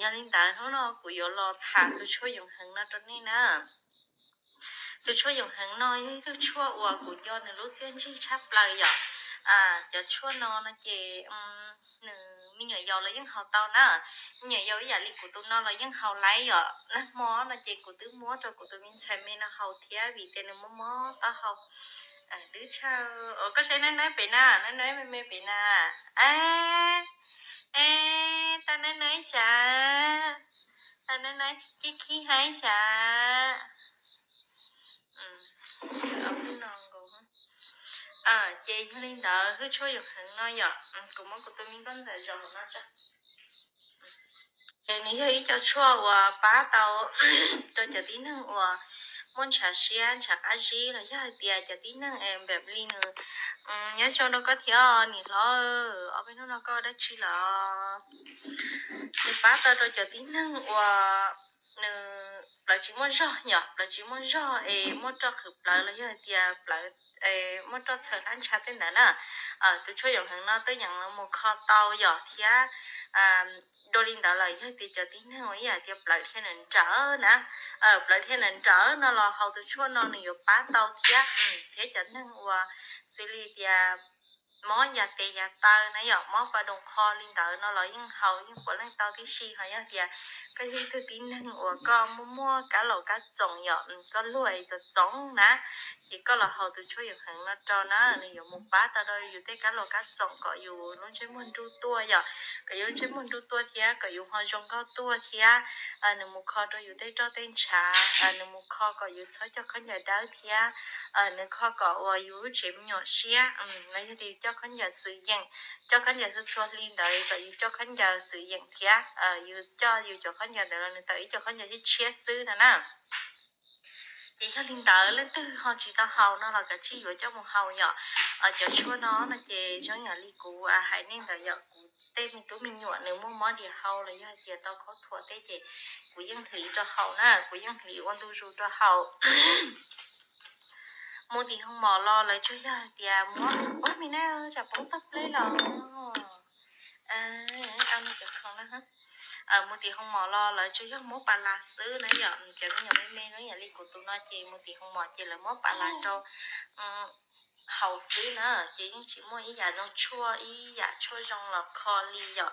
Yog li ntawd hnub no kuv yuav los tham tus tshuaj yoom heev no rau nej na. Tus tshuaj yoom heev no yog ib tug tshuaj uas kuv nco nws lub txiaj ntsig tshaj plaws yom. Cov tshuaj no no ces nws me nyuam yaus los yeej haus tau na. Me nyuam yaus ib yam li kuv tus no los yeej haus laiv yom. Nag hmo no ces kuv twb muab rau kuv tus me ntxhais me no haus thiab vim tias nws mob mob taub hau. Dwb tshaj. Koj saib Nab Nab pem na, Nab Nab me me pem na. E, tau Nab Nab xyav, tau Nab Nab khib khib haib xyav. Ces yog li ntawd hwj tshuaj yoom heev no yom, kuv muab kuv tus me nkauj ntxawm zaum no tso. Ces nws yog ib co tshuaj uas pab tau rau cov tib neeg uas muaj ntshav siab ntshav qab zib los yog hais tias cov tib neeg es npam li nws nyob zoo rau koj thiab niam hlob, ob peb hnub no koj dab tsi lawm. Nws pab tau rau cov tib neeg uas nws plawv tsis muaj zog yom, plawv tsis muaj zog es muaj roj qhwv plawv los yog hais tias plawv muaj roj txhawm hlab ntsha tej ntawd na. Tus tshuaj yoom heev no tuaj yeem mus kho tau yom thiab. Dua li ntawd lawm yog tias cov tib neeg uas ib yam tias plawv thiaj nrawm nrawm na, plawv thiaj nrawm nrawm no los haus tus tshuaj no nws yuav pab tau thiab. Thiab cov neeg uas xws li tias mob yas tes yas taw na yom, mob pas doos qho li ntawd no los yeej haus yeej puav leej tau tib si. Ho yog tias koj yog ib tug tib neeg uas koj muaj muaj kab laus kab txoos yom, koj luag es txom txoov na, ces koj los haus tus tshuaj yoom heev no rau na, nws yuav mus pab tau rau yus tej kab laus kab txoos kom yus lub ntsej muag nruj tuaj yom, kom yus lub ntsej muag nruj tuaj thiab kom yus ho zoo nkauj tuaj thiab. Nws mus kho rau yus tej roj tej ntshav, nws mus kho kom yus txhob coj khaub ncaws dawb thiab. Nws kho kom uas yus lub tsev me nyuam siab, los yog tias yus coj khaub ncaws xwm yeem, coj khaub ncaws txhua txhua hli ntawd kom yus coj khaub ncaws xwm yeem thiab, yus coj yus cov khaub ncaws ntawd los nws tawm ib co khaub ncaws tshiab tshiab xwb no na. Ces yog li ntawd leej twg ho tsis tau haus no los kav tsij yuav coj mus haus yom. Cov tshuaj no no ces zoo yam li kuv hais nej ntawd yom, kuv tej me tub me nyuam nws muaj mob dias hau los yog hais tias tau khaub thuas tej ces kuv yeej hliv rau haus na, kuv yeej hliv ua ntu zus rau haus. Mus tim hoo mom los lawv tsuas yog hais tias muab, ua me na, tsam poob toj pleb los. Au no cov khoom na. Mus tim hoo mom los lawv tsuas yog muab pas las xwb na yom, cov me nyuam me me no yam li kuv tus no ces mus tim hoo mom ces lawv muab pas las rau haus xwb na, ces yeej tsis muaj ib yam zoo tshuaj ib yam tshuaj zoo los kho li yom.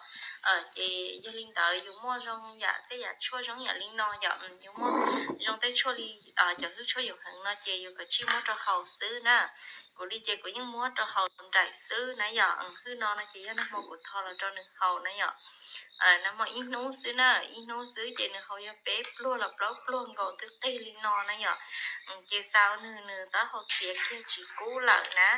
Ces yog li ntawd yus muaj zoo yam tej yam tshuaj zoo yam li no yom, yus muaj zoo tej tshuaj li cov hwj tshuaj yoom heev no ces yus kav tsij muab rau haus xwb na. Kuv li ces kuv yeej muab rau haus nraim xwb na yom. Hwj no no ces yog nag hmo kuv tho los rau nws haus na yom. Nag hmo ib hnub xwb na, ib hnub xwb ces nws haus yog peb pluag los plaub pluag nkaus twb qig li no na yom. Ces xaus nws nws taub hau txias kiag tsis kub lawm na.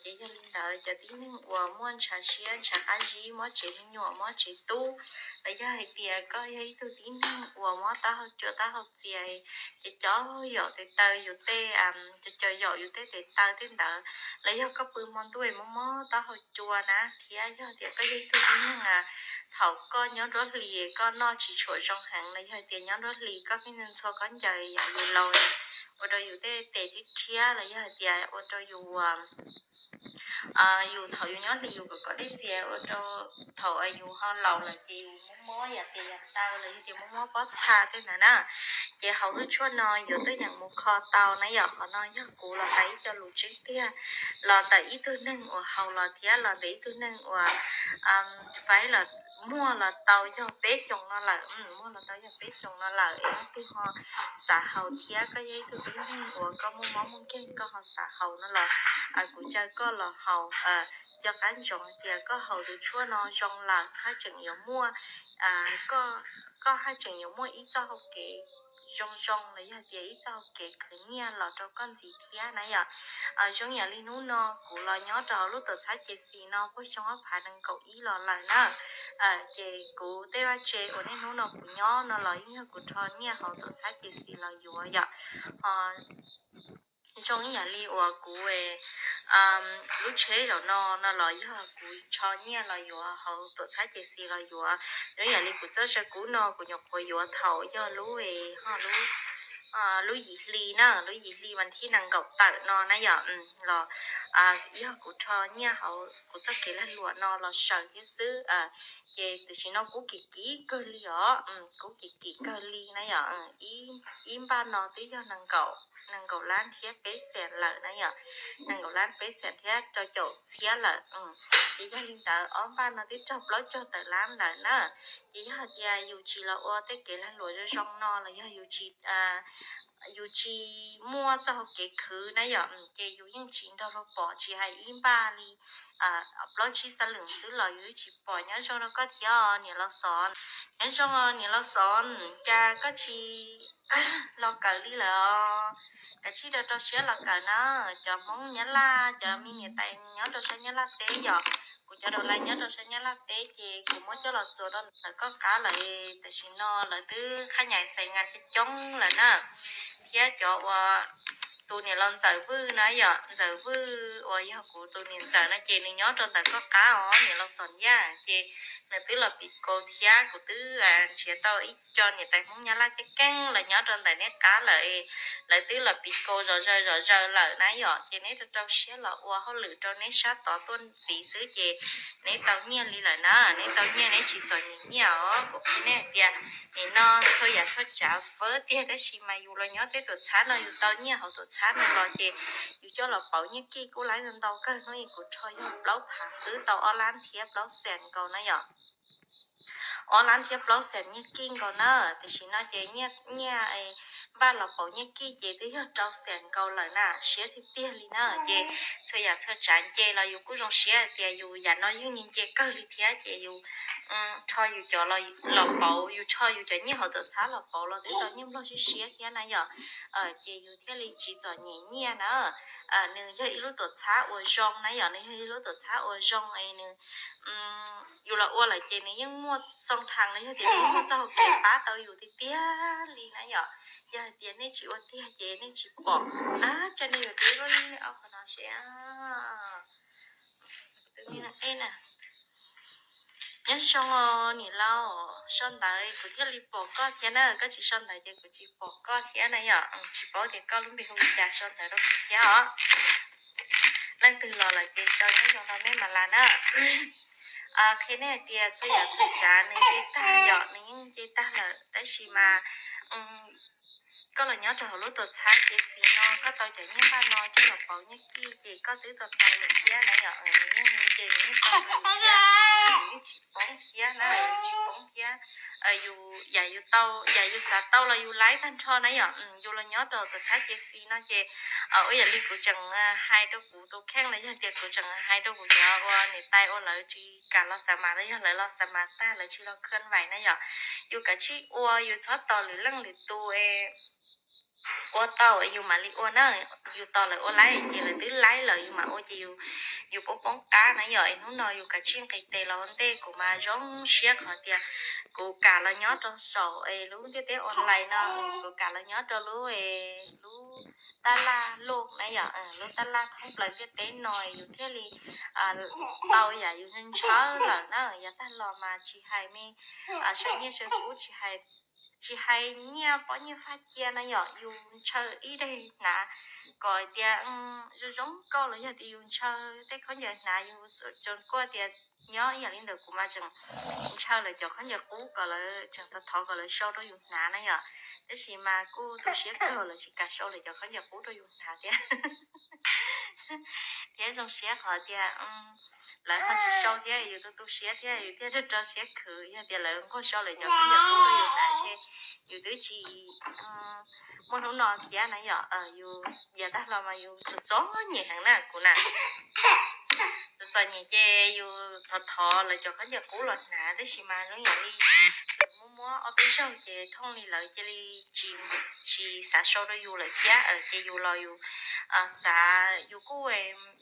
Ces yog li ntawd cov tib neeg uas muaj ntshav siab ntshav qab zib, mob tsev me nyuam mob tsev tub, los yog hais tias koj yog ib tug tib neeg uas mob taub hau cua taub hau txias, ces cov yaum tes taw yus tej, cov cov yaum yus tej tes taw tej ntawd, los yog koj pw hmo ntuj mob mob taub hau cua na, thiab yog tias koj yog ib tug tib neeg thaum koj nyob nruab hlis koj noj tsis tshua zoo heev los yog hais tias nyob nruab hlis koj pheej ntxhua khaub ncaws yam yus laus ua rau yus tej tes rhiab rhiab los yog hais tias ua rau yus yus thaum yus nyob hli yus kom kom dej txias ua rau thaum yus ho laus lawm ces yus mob mob yam tes yam taw los yog tias mob mob pob txha tej ntawd na. Ces haus hwj tshuaj no yuav tuaj yeem mus kho tau na yom. Qhov no yog kuv los ntawm ib co lus tseeb tiag, los ntawm ib tug neeg uas haus los thiab los ntawm ib tug neeg uas faib los muaj los tau yog peb xyoos no lawm, muaj los tau yog peb xyoos no lawm es leej twg ho xav haus thiab koj yog ib tug tib neeg uas koj muaj mob muaj nkeeg koj ho xav haus no los kuv caw koj los haus. Cov qab ntsoov hais tias koj haus tus tshuaj no zoo lawm haj tseem yuav muaj, koj haj tseem yuav muaj ib txoj hau kev zoo zoo los yog tias ib txoj hau kev khwv nyiaj los rau koj ntxiv thiab na yom. Zoo yam li hnub no kuv los nyob rau hauv lub tuam txhab ces xis no puag xyoo ob phav nees nkaum ib los lawm na. Ces kuv tej vaj tse uas niaj hnub no kuv nyob no los yeej yog kuv rho nyiaj hauv tuam txhab ces xis los yuav yom. Ho zoo ib yam li uas kuv lub tsheb zaum no no los yog kuv rho nyiaj los yuav hauv tuam txhab ces xis los yuav. Zoo yam li kuv txoj saw kub no kuv nyuam qhuav yuav thaum yog lub, ho lub lub yim hli na, lub yim hli vas thib nees nkaum tawm no na yom, los yog kuv rho nyiaj hauv kuv txoj kev lag luam no los saws thiab xwb. Ces tam sim no kub kim kim kawg li os, kub kim kim kawg li na yom. Ib npaj no twb yog nees nkaum lab thiab peb xees lawm na yom, nees nkaum lab peb xees thiab rau caum txhiab lawm. Ces yog li ntawd ob npaj no twb raug plaub caug tawm lab lawm na. Ces yog hais tias yus tsis los ua tej kev lag luam zoo zoo no los yog yus tsis yus tsis muaj txoj hau kev khwv na yom, ces yus yeej tsis nrog luag pom, tsis hais ib npaj li plaub tsib xab lwm xwb los yus yeej tsis pom. Nyob zoo rau koj thiab niam laus Xov. Nyob zoo niam laus Xov, cas koj tsis los kawm li lawm os? Kav tsij rau rau siab los kawm na. Cov Hmoob Nyab Laj, cov me niam tais nyob rau sab Nyab Laj teb yom, kuv cov daus lais nyob rau sab Nyab Laj teb ces kuv muab coj los txuas rau ntawm koj qab lawm. Tam sim no lawv twb khab nyais xais ngas coob coob lawm na. Thiab cov uas tus niam laus Ntxawm Vwj na yom, Ntxawm Vwj uas yog kuv tus niam ntxawm no ces nws nyob rau ntawm koj qab os niam laus Xov Yaj. Ces nws twb los piv kaus thiab kuv twb nrhiav tau ib co niam tais Hmoob Nyab Laj keeb keeb los nyob rau ntawm neb qab lawm. Lawv twb los piv kaus zom zaws zom zaws lawm na yom, ces neb rau rau siab los ua hauj lwm rau neb sab tod tuaj ntxiv xwb ces neb tau nyiaj li lawm na. Neb tau nyiaj neb tsis txom nyem nyiaj os. Kuv qhia nej hais tias nim no txhua yam txhua tsav fawb tiag tab sis mas yus los nyob tej tuam txhab no yus tau nyiaj hauv tuam txhab no los ces yus coj los pauv nyiaj kij kuj laib ntau ntau kawg. Hnub ib kuv rho yog plaub phav xwb tau ob lab thiab plaub xees nkaus na yom. Ob lab thiab plaub xees nyiaj kij nkaus na. Tam sim no ces nyiaj npaj los pauv nyiaj kij ces twb yog rau xees nkaus lawm na, siab tiag tiag li na. Ces txhua yam txhua tsav nce los yus kuj zoo siab hais tias yus yam no yeej nce nce kawg li thiab ces yus rho yus cov los pauv, yus rho yus cov nyiaj hauv tuam txhab los pauv los twb tau nyiaj nplog siab siab thiab na yom. Ces yus thiaj li tsis txom nyem nyiaj na. Nws yog ib lub tuam txhab uas zoo na yom, nws yog ib lub tuam txhab uas zoo es nws yus los ua lawm ces nws yeej muaj xoo thas los yog tias nws yeej muaj txoj hau kev pab tau yus tiag tiag li na yom. Yog hais tias nej tsis ua tiag ces nej tsis pom na. Tsa nej yuav deb luaj li au qhov no seb. Nyob zoo niam laus, sau ntawv kuv thiaj li pom koj thiab na, koj tsis sau ntawv ces kuv tsis pom koj thiab na yom. Tsis paub tias koj lub npe hu li cas, sau ntawv rau kuv thiab os. Leej twg los lawm ces sau nyob zoo rau nej mas las na. Qhia nej hais tias txhua yam txhua tsav nws nce tag yom, nws yeej nce tag lawm tab sis mas koj los nyob rau hauv lub tuam txhab ces xis no koj tau cov nyiaj npaj no coj los pauv nyiaj kij ces koj twb tau tau lawm thiab na yom. Nws yeej nce nws yeej tau thiab, nws yeej tsis poob thiab na, nws tsis poob thiab. Yus yam yus tau, yam yus xav tau los yus laib tag nrho na yom. Yus los nyob rau tuam txhab ces xis no ces ua yam li kuv tseem hais rau kuv tus kheej los yog tias kuv tseem hais rau kuv cov uas niam tais uas lawv tsis kam los xa mas los yog lawv los xa mas tag lawv tsis los khwj vais na yom. Yus kav tsij ua, yus txhob tos lwm leej lwm tus ua tau yus mam li ua na. Yus tos lawv ua laib ces lawv twb laib lawm yus mam ua ces yus poob poob qab na yom. Es hnub no yus kav tsij nqis tes los ua ntej. Kuv mas zoo siab qhov tias kuv kam los nyob rau saum es lub ntiaj teb online no, kuv kam los nyob rau lub, lub tab laj loj na yom, lub tab laj thoob plaws ntiaj teb no yus thiaj li tau yam yus ntshaw lawm na. Yav tag los mas tsis hais me saw nyiaj saw kub, tsis hais nyiaj pob nyiaj faj cia na yom, yus ntshaw ib daim hnav kom tias zoo zoo nkauj los yog tias yus ntshaw tej khaub ncaws hnav yus tso kuaj tias nyob ib yam li ntawm kuv mas tseem ntshaw lawv cov khaub ncaws qub kom lawv tseem thov thov kom lawv sau rau yus hnav na yom. Tab sis mas kuj tu siab kawg lawv tsis kam sau lawv cov khaub ncaws qub rau yus hnav thiab. Thiab zoo siab qhov tias lawv ho tsis sau thiab yus tu tu siab thiab yus thiaj rau rau siab khwv. Yog tias lawv nquag sau lawv cov khaub ncaws qub rau yus hnav ces yus twb tsis muaj hnub no thiab na yom. Yus yav tag los mas yus txom txom nyem heev na kuv na. Txom txom nyem ces yus thov thov lawv cov khaub ncaws qub los hnav tab sis mas zoo yam li muab muab ob peb zaug ces thooj li lawv cia li tsis, tsis xav sau rau yus lawm thiab. Ces yus los yus xav, yus kuj,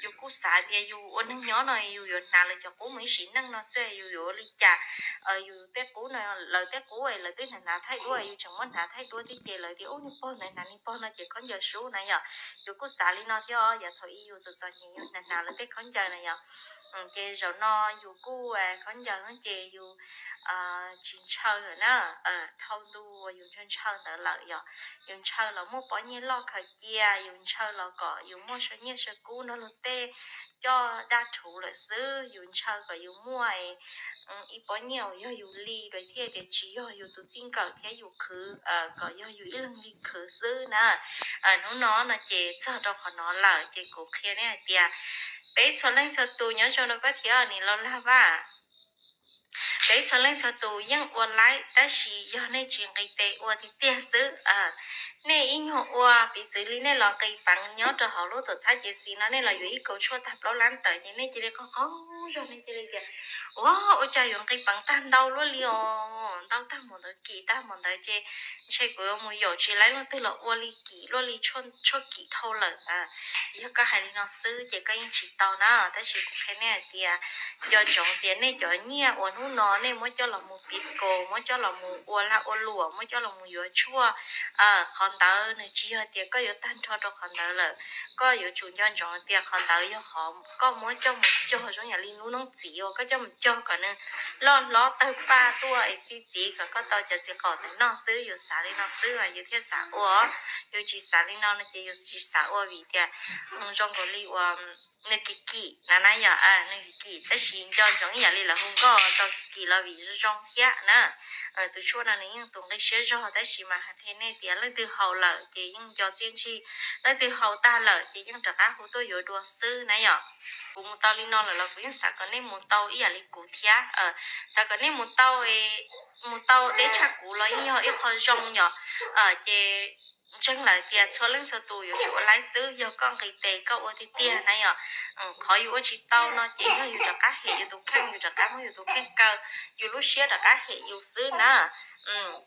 yus kuj xav tias yus ua neeg nyob no yus yuav hnav lawv cov qub mus ib sim neej no xwb yus yuav ua li cas. Yus tej qub no, lawv tej qub lawv twb hnav hnav thaij duab, yus tseem muab hnav thaij duab thiab ces lawv tias ub niag pog ntawd hnav niag pog no ces khaub ncaws sub na yom. Yus kuj xav li no thiab os. Yav thaum ub yus txom txom nyem yus hnav hnav lawv tej khaub ncaws na yom. Ces zaum no yus kuj khaub ncaws ces yus tsis ntshaw lawm na. Dhau ntu uas yus ntshaw ntshaw ntawd lawm yog yus ntshaw los muaj pob nyiaj loj khaws cia, yus ntshaw los kom yus muaj saw nyiaj saw kub nrog luag tej coj daj rhuv lawm xwb. Yus ntshaw kom yus muaj ib pob nyiaj uas yog yus li, thiaj tias tsis yog yus tus txij nkawm thiab yus khwv, kom yog yus ib leeg li khwv xwb na. Hnub no no ces txog rau qhov no lawm ces kuv qhia nej hais tias peb txhua leej txhua tus, nyob zoo rau koj thiab Nis Lauj Lag Vaj. Peb txhua leej txhua tus yeej ua laib tab sis yog nej tsis nqis tes ua tiag tiag xwb. Nej ib nyuag ua piv txwv li nej los nqis peev nyob rau hauv lub tuam txhab cev xis no, nej los yuav ib kaus tshuaj tag plaub lab tawm ces nej cia li qaug qaug zog, nej cia li tias, ua, ua cas yuav nqis peev tag ntau luaj li os, ntau tag npaum ntawd, kim tag npaum ntawd ces ntshe kuv yuav mus yaum tsis laib leej twg los ua li kim luaj li tshuaj kim dhau lawm. Yog koj hais li no xwb ces koj yeej tsis tau na. Tab sis kuv qhia nej hais tias nco ntsoov tias nej cov nyiaj uas hnub no nej muab coj los mus piv kaus, muab coj los mus ua lag ua luam, muab coj los mus yuav tshuaj, qhov ntawd nws tsis yog tias koj yuav tag nrho rau qhov ntawd lawm. Koj yuav tsum nco ntsoov tias qhov ntawd yog qhov koj muab coj mus cog zoo yam li lub noob txiv uas koj coj mus cog kom nws loj hlob tawg paj tuaj es txi txiv kom koj tau cov txiv qaum ntawd noj xwb. Yus xav li no xwb yus thiaj xav ua. Yus tsis xav li no no ces yus tsis xav ua vim tias zoo nkaus li uas nws kim kim na na yom, nws kim kim tab sis nco ntsoov ib yam li lawv hu nkauj tau kim kim los vim zoo zoo thiab na. Tus tshuaj no nws yeej tus nqi siab zog tab sis mas hais qhia nej tias leej twg haus lawm ces yeej nco txiaj ntsig, leej twg haus tag lawm ces yeej rov qab hu tuaj yuav dua xwb na yom. Kuv mus tau li no lawm los kuv yeej xav kom nej mus tau ib yam li kuv thiab. Xav kom nej mus tau, mus tau deb tshaj kuv los yeej yog ib qho zoo yom. Ces ntseeg lawm tias txhua leej txhua tus yuav tsum ua laib xwb, yog koj nqis tes koj ua tiag tiag na yom. Qhov yus ua tsis tau no ces yog yus rov qab hem yus tus kheej, yus rov qab muab yus tus kheej kaw, yus lub siab rov qab hem yus xwb na.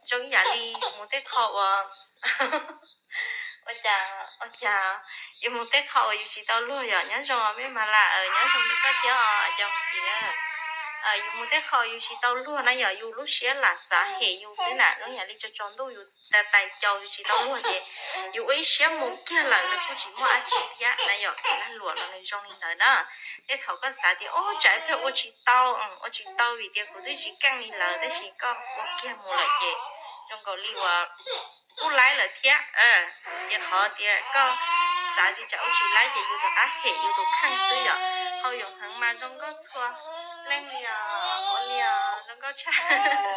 Zoo ib yam li yus mus tej qho uas, ua cas, ua cas, yus mus tej qho uas yus tsis tau luag yom. Nyob zoo me mas lam, nyob zoo rau koj thiab os cov txiv. Yus mus tej qho yus tsis tau luag na yom, yus lub siab lam xav hem yus xwb na. Zoo yam li tsaus tsaus ntuj yus tais tais caus yus tsis tau luag ces yus ua ib siab mus kiag lawm nws kuj tsis muaj dab tsi thiab na yom. Lag luam los nws zoo li ntawd na. Tej thaum koj xav tias ub tsam ib pliag ua tsis tau, ua tsis tau vim tias kuv twb tsis keej li lawm, tab sis koj ua kiag mus lawm ces zoo nkaus li uas kuj laib lawm thiab. Ces qhov tias koj xav tias tsam ua tsis laib ces yus rov qab hem yus tus kheej xwb yom. Hau yoov heev mas zoo nkauj txhua leej li os, ua li os, zoo nkauj tshaj.